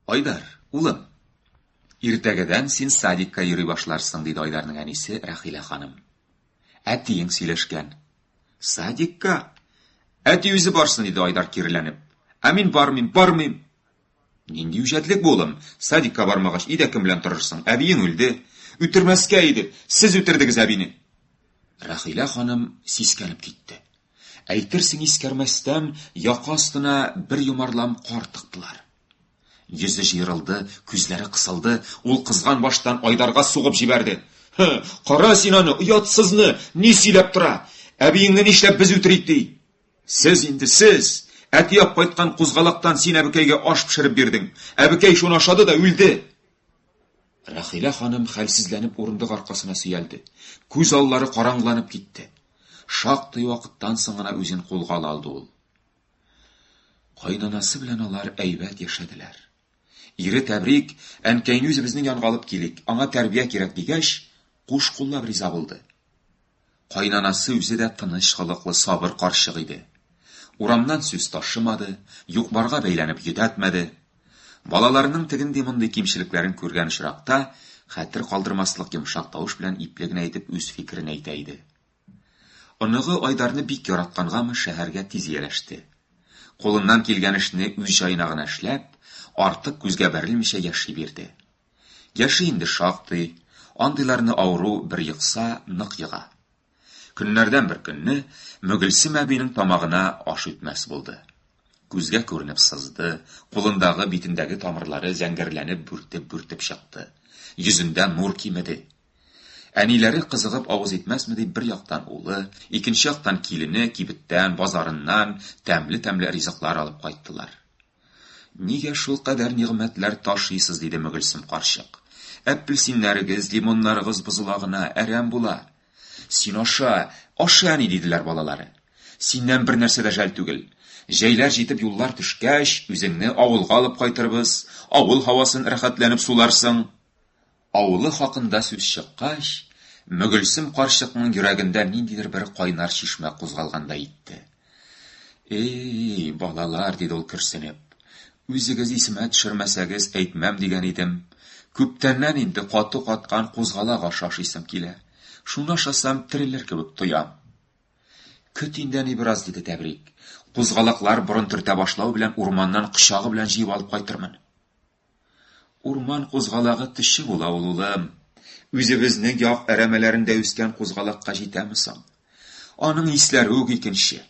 Айдар, улым, иртәгәдән син садикка йөри башларсың, диде Айдарның әнисе Рәхилә ханым. Әтиең сөйләшкән. Садикка? Әти үзе барсын, диде Айдар киреләнеп. Ә мин бармыйм, бармыйм. Нинди үҗәтлек бу, улым? Садикка бармагач, өйдә кем белән торырсың? Әбиең үлде. Үтермәскә иде. Сез үтердегез әбине. Рәхилә ханым сискәнеп китте. Әйтерсең искәрмәстән яка астына бер йомарлам кар тыктылар. Йөзе җыерылды, күзләре кысылды, ул кызган баштан Айдарга сугып җибәрде. Һы, кара син аны, оятсызны, ни сөйләп тора? Әбиеңне нишләп без үтерик ди? Сез инде, сез! Әти апкайткан кузгалактан син әбекәйгә аш пешереп бирдең. Әбекәй шуны ашады да үлде. Рәхилә ханым хәлсезләнеп урындык аркасына сөялде. Күз аллары караңгыланып китте. Шактый вакыттан соң гына үзен кулга ала алды ул. Кайнанасы белән алар әйбәт яшәделәр. Ире Тәбрик, әнкәйне үзебезнең янга алып килик, аңа тәрбия кирәк дигәч, куш куллап риза булды. Кайнанасы үзе дә тыныч холыклы, сабыр карчык иде. Урамнан сүз ташымады, юк-барга бәйләнеп йөдәтмәде. Балаларының тегенди-мондый кимчелекләрен күргән очракта, хәтер калдырмаслык йомшак тавыш белән ипле генә итеп үз фикерен әйтә иде. Оныгы Айдарны бик яраткангамы, шәһәргә тиз ияләште. Кулыннан килгән эшне үз җаена гына эшләп, артык күзгә бәрелмичә яши бирде. Яше инде шактый, андыйларны авыру бер екса, нык ега. Көннәрдән бер көнне Мөгелсем әбинең тамагына аш үтмәс булды. Күзгә күренеп сызды, кулындагы, битендәге тамырлары зәңгәрләнеп бүртеп-бүртеп чыкты. Йөзендә нур кимеде. Әниләре кызыгып авыз итмәсме дип бер яктан улы, икенче яктан килене кибеттән, базарыннан тәмле-тәмле ризыклар алып кайттылар. Нигә шулкадәр нигъмәтләр ташыйсыз, диде Мөгелсем карчык. Әпелсиннәрегез, лимоннарыгыз бозыла гына, әрәм була. Син аша, аша, әни, диделәр балалары. Синнән бер нәрсә дә жәл түгел. Җәйләр җитеп юллар төшкәч, үзеңне авылга алып кайтырбыз, авыл һавасын рәхәтләнеп суларсың. Авылы хакында сүз чыккач, Мөгелсем карчыкның йөрәгендә ниндидер бер кайнар чишмә кузгалгандай итте. Эй, балалар, диде ул көрсенеп. Үзегез исемә төшермәсәгез, әйтмәм дигән идем. Күптәннән инде каты каткан кузгалак ашы ашыйсым килә. Шуны ашасам, терелер кебек тоям. Көт инде, әни, бераз, диде Тәбрик. Кузгалаклар борын төртә башлау белән урманнан кочагы белән җыеп алып кайтырмын. Урман кузгалагы төче була ул, улым. Үзебезнең як әрәмәләрендә үскән кузгалакка җитәме соң? Аның исләре үк икенче.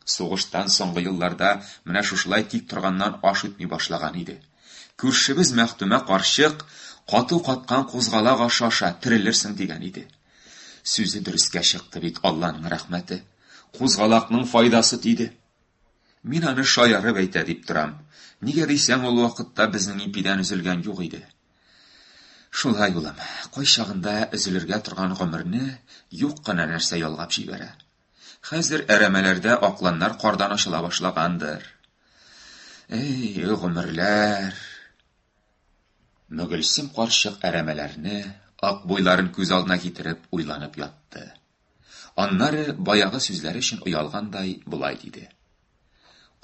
Сугыштан соңгы елларда менә шушылай тик торганнан аш үтми башлаган иде. Күршебез Мәхтүмә карчык, кату каткан кузгалак ашы аша, терелерсең дигән иде. Сүзе дөрескә чыкты бит, Алланың рәхмәте. Кузгалакның файдасы тиде. Мин аны шаярып әйтә дип торам. Нигә дисәң, ул вакытта безнең ипидән өзелгән юк иде. Шулай, улым, кайчагында өзелергә торган гомерне юк кына нәрсә ялгап җибәрә. Хәзер әрәмәләрдә акланнар кардан ачыла башлагандыр. Эй, гомерләр! Мөгелсем карчык әрәмәләрне, ак буйларын күз алдына китереп, уйланып ятты. Аннары баягы сүзләре өчен оялгандай болай диде.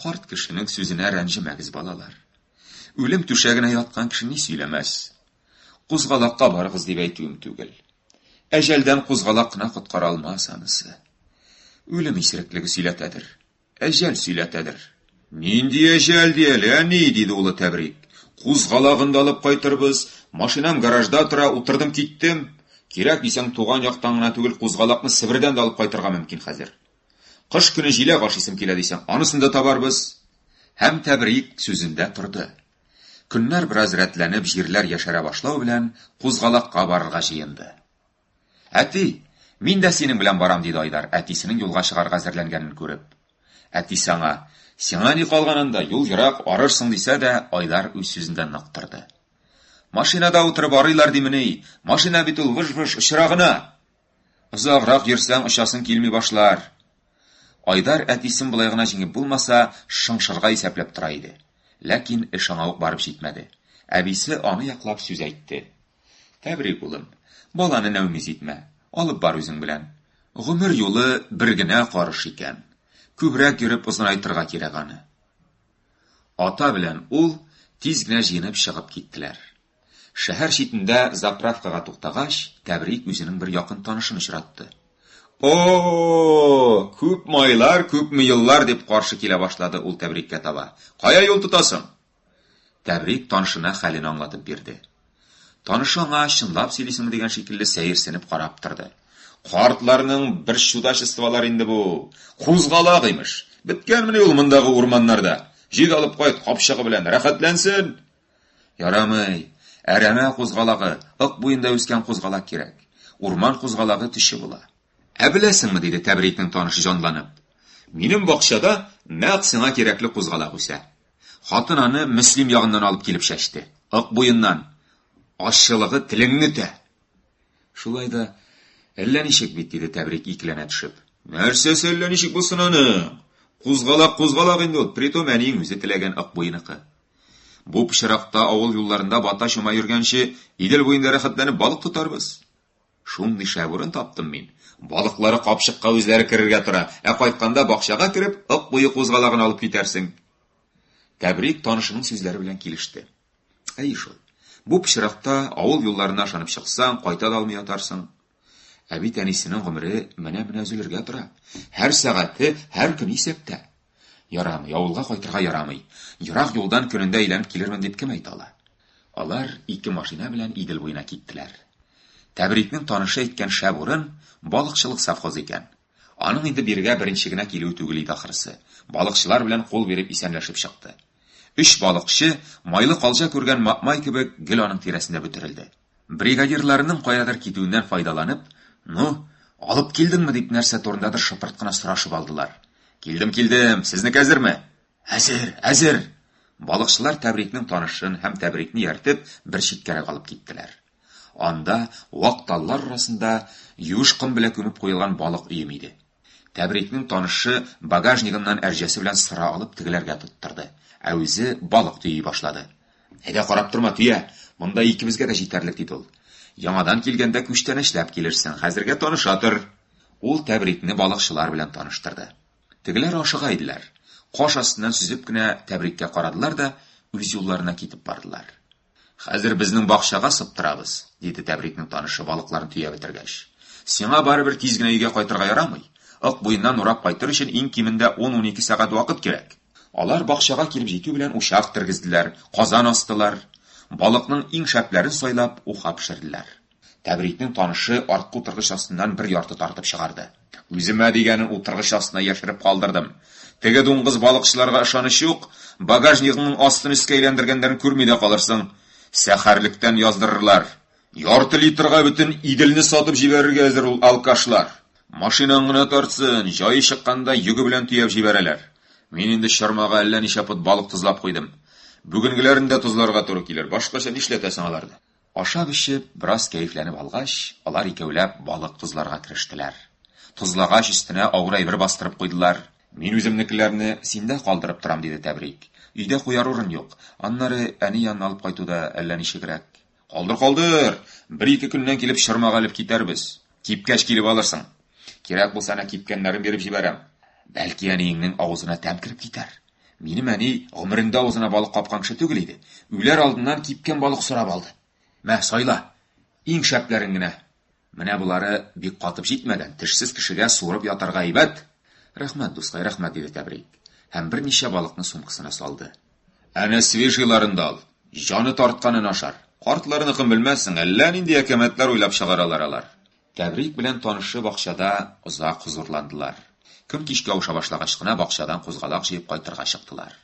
Карт кешенең сүзенә рәнҗемәгез, балалар. Үлем түшәгенә яткан кеше ни сөйләмәс? Кузгалакка барыгыз дип әйтүем түгел. Әҗәлдән кузгалак кына коткара алмас анысы. Үлем исереклеге сөйләтәдер. Әҗәл сөйләтәдер. Нинди әҗәл ди әле, әни, диде улы Тәбрик. Кузгалагын да алып кайтырбыз. Машинам гаражда тора, утырдым киттем. Кирәк дисәң, туган яктан гына түгел, кузгалакны Себердән дә алып кайтырга мөмкин хәзер. Кыш көне җиләк ашыйсым килә дисәң, анысын да табарбыз. Һәм Тәбрик сүзендә торды. Көннәр бераз рәтләнеп, җирләр яшәрә башлау белән, кузгалакка барырга җыенды. Әти, мин дә синең белән барам, диде Айдар, әтисенең юлга чыгарга әзерләнгәнен күреп. Әтисе аңа, Сиңа ни калган анда, юл ерак, арырсың, дисә дә, Айдар үз сүзендә нык торды. Машинада утырып арыйлар димени? Машина бит ул выж-выж очыра гына. Озаграк йөрсәң, очасың килми башлар. Айдар әтисен болай гына җиңеп булмаса, шыңшырга исәпләп тора иде. Ләкин эш аңа ук барып җитмәде. Әбисе аны яклап сүз әйтте. Тәбрик, улым, баланы нәүмиз итмә, алып бар үзең белән. Гомер юлы бер генә карыш икән, күбрәк йөреп озынайтырга кирәк аны. Ата белән ул Тиз генә җыенып чыгып киттеләр. Шәһәр читендә заправкага туктагач, Тәбрик үзенең бер якын танышын очратты. О, күпме айлар, күпме еллар, дип каршы килә башлады ул Тәбриккә таба. Кая юл тотасың? Тәбрик танышына хәлен аңлатып бирде. Танышы аңа чынлап сөйлисеңме дигән шикелле сәерсенеп карап торды. Картларның бер чудачестволар инде бу. Кузгалак имеш. Беткәнмени ул мондагы урманнарда? Җил алып кайт капчыгы белән, рәхәтләнсен. Ярамый. Әрәмә кузгалагы, Ык буенда үскән кузгалак кирәк. Урман кузгалагы төче була. Ә беләсеңме, диде Тәбрикнең танышы җанланып. Минем бакчада нәкъ сиңа кирәкле кузгалак үсә. Хатын аны Мөслим ягыннан алып килеп чәчте. Ык буеннан. Ачылыгы телеңне тә. Шулай да әллә ничек бит, диде Тәбрик икеләнә төшеп. Нәрсәсе әллә ничек булсын аның? Кузгалак кузгалак инде ул, притом әниең үзе теләгән Ык буеныкы. Бу пычракта авыл юлларында бата-чума йөргәнче, Идел буенда рәхәтләнеп балык тотарбыз. Шундый шәп урын таптым мин. Балыклары капчыкка үзләре керергә тора, ә кайтканда бакчага кереп, Ык буе кузгалагын алып китәрсең. Тәбрик танышының сүзләре белән килеште. Әй шул. Бу пычракта авыл юлларына ышанып чыксаң, кайта да алмый ятарсың. Ә бит әнисенең гомере менә-менә өзелергә тора. Һәр сәгате, һәр көне исәптә. Ярамый, авылга кайтырга ярамый. Ерак юлдан көнендә әйләнеп килермен дип кем әйтә ала? Алар ике машина белән Идел буена киттеләр. Тәбрикнең танышы әйткән шәп урын балыкчылык совхозы икән. Аның инде бирегә беренче генә килүе түгел иде ахрысы. Балыкчылар белән кул биреп исәнләшеп чыкты. Өч балыкчы, майлы калҗа күргән маэмай кебек, гел аның тирәсендә бөтерелде. Бригадирларының каядыр китүеннән файдаланып, Ну, алып килдеңме? дип нәрсә турындадыр шыпырт кына сорашып алдылар. Килдем, килдем, сезнеке әзерме? Әзер, әзер! Балыкчылар Тәбрикнең танышын һәм Тәбрикне ияртеп бер читкәрәк алып киттеләр. Анда, вак таллар арасында, юеш ком белән күмеп куелган балык өеме иде. Тәбрикнең танышы багажнигыннан әрҗәсе белән сыра алып тегеләргә тоттырды, ә үзе балык төйи башлады. Әйдә, карап торма, төя, монда икебезгә дә җитәрлек, диде ул. Яңадан килгәндә күчтәнәчләп килерсең, хәзергә таныша тор. Ул Тәбрикне балыкчылар белән таныштырды. Тегеләр ашыга иделәр. Каш астыннан сөзеп кенә Тәбриккә карадылар да үз юлларына китеп бардылар. Хәзер безнең бакчага сыптырабыз, диде Тәбрикнең танышы балыкларын төяп бетергәч. Сиңа барыбер тиз генә өйгә кайтырга ярамый. Ык буеннан урап кайтыр өчен иң кимендә ун-унике сәгать вакыт кирәк. Алар бакчага килеп җитү белән учак тергезделәр, казан астылар. Балыкның иң шәпләрен сайлап, уха пешерделәр. Тәбрикнең танышы арткы утыргыч астыннан бер ярты тартып чыгарды. Үземә дигәнен утыргыч астына яшереп калдырдым. Теге дуңгыз балыкчыларга ышаныч юк, багажнигыңның астын өскә әйләндергәннәрен күрми дә калырсың. Сәхәрлектән яздырырлар. Ярты литрга бөтен Иделне сатып җибәрергә әзер ул алкашлар. Машинаң гына тартсын, җае чыкканда йөге белән төяп җибәрәләр. Мин инде чормага әллә ничә пот балык тозлап куйдым. Бүгенгеләрен дә тозларга туры килер, башкача нишләтәсең аларны? Ашап-эчеп, бераз кәефләнеп алгач, алар икәүләп балык тозларга керештеләр. Тозлагач, өстенә авыр әйбер бастырып куйдылар. Мин үземнекеләрне синдә калдырып торам, диде Тәбрик. Өйдә куяр урын юк. Аннары әни янына алып кайту да әллә ничегрәк. Калдыр, калдыр! Бер-ике көннән килеп чормага элеп китәрбез. Кипкәч килеп алырсың. Кирәк булса, әнә кипкәннәрен биреп җибәрәм. Бәлки әниеңнең авызына тәм кереп китәр. Минем әни гомерендә авызына балык капкан кеше түгел иде. Үләр алдыннан кипкән балык сорап алды. Мә, сайла. Иң шәпләрен генә. Менә болары бик катып җитмәгән, тешсез кешегә суырып ятарга әйбәт. Рәхмәт, дускай, рәхмәт, диде Тәбрик. Һәм берничә балыкны сумкасына салды. Әнә свежийларын да ал. Җаны тартканын ашар. Картларныкын белмәссең, әллә нинди әкәмәтләр уйлап чыгаралар алар. Тәбрик белән танышы бакчада озак хозурландылар. Көн кичкә авыша башлагач кына бакчадан кузгалак җыеп кайтырга чыктылар.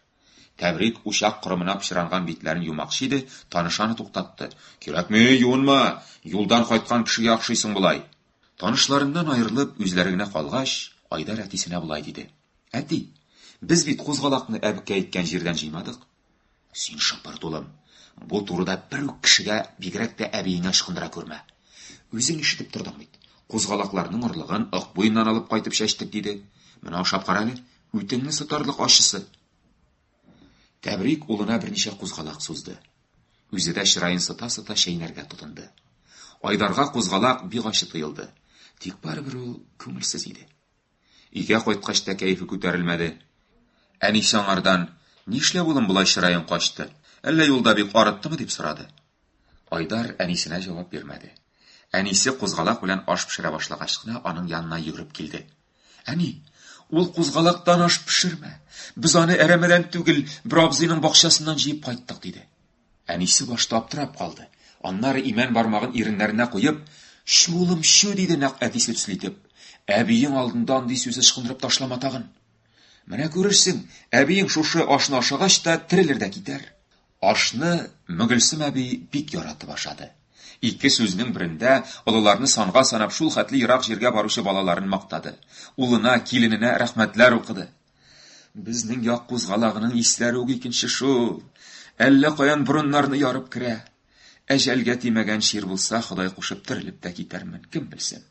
Тәбрик учак корымына пычранган битләрен юмакчы иде, танышы аны туктатты. Кирәкми, юынма! Юлдан кайткан кешегә охшыйсың болай. Танышларыннан аерылып, үзләре генә калгач, Айдар әтисенә болай диде. Әти, без бит кузгалакны әбкәй әйткән җирдән җыймадык. Син шыпырт, улым. Бу турыда бер үк кешегә, бигрәк тә әбиеңә ычкындыра күрмә. Үзең ишетеп тордың бит. Кузгалакларның орлыгын Ык буеннан алып кайтып чәчтек, диде. Менә ашап кара әле, үтеңне сытарлык ачысы. Тәбрик улына берничә кузгалак сузды. Үзе дә чыраен сыта-сыта чәйнәргә тотынды. Айдарга кузгалак бик ачы тоелды. Тик барыбер ул күңелсез иде. Өйгә кайткач та кәефе күтәрелмәде. Әнисе аңардан, Нишләп, улым, болай чыраең качты? Әллә юлда бик арыттымы дип сорады. Айдар әнисенә җавап бирмәде. Әнисе кузгалак белән аш пешерә башлагач кына аның янына йөгереп килде. Әни, ул кузгалактан аш пешермә. Без аны әрәмәдән түгел, бер абзыйның бакчасыннан җыеп кайттык, диде. Әнисе башта аптырап калды. Аннары имән бармагын иреннәренә куеп, Чү, улым, чү, диде нәкъ әтисе төсле итеп. Әбиең алдында андый сүз ычкындырып ташлама тагын. Менә күрерсең, әбиең шушы ашны ашагач та терелер дә китәр. Ашны Мөгелсем әби бик яратып ашады. Ике сүзнең берендә олыларны санга санап шул хәтле ерак җиргә баручы балаларын мактады. Улына, килененә рәхмәтләр укыды. Безнең як кузгалагының исләре үк икенче шул. Әллә каян борыннарны ярып керә. Әҗәлгә тимәгән чир булса, Ходай кушып терелеп тә китәрмен, кем белсен.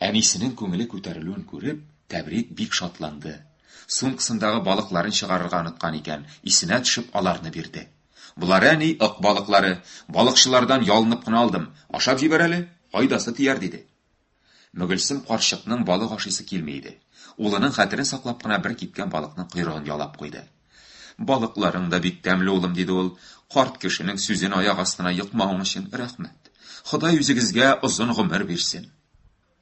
Әнисенең күңеле күтәрелүен күреп, Тәбрик бик шатланды. Сумкасындагы балыкларын чыгарырга оныткан икән, исенә төшеп, аларны бирде. Болары, әни, ык балыклары. Балыкчылардан ялынып кына алдым. Ашап җибәр әле, файдасы тияр, диде. Мөгелсем карчыкның балык ашыйсы килми иде. Улының хәтерен саклап кына бер кипкән балыкның койрыгын ялап куйды. Балыкларың да бик тәмле, улым, диде ул. Карт кешенең сүзен аяк астына екмавың өчен рәхмәт. Ходай үзегезгә озын гомер бирсен.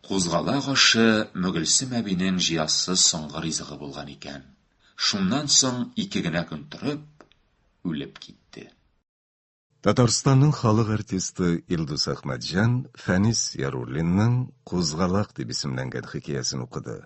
Кузгалак ашы Мөгелсем әбинең җыясы соңгы ризыгы булган икән. Шуннан соң ике генә көн торып, үлеп китте. Татарстанның халык артисты Илдус Әхмәтҗан Фәнис Яруллинның Кузгалак дип исемләнгән хикәясен укыды.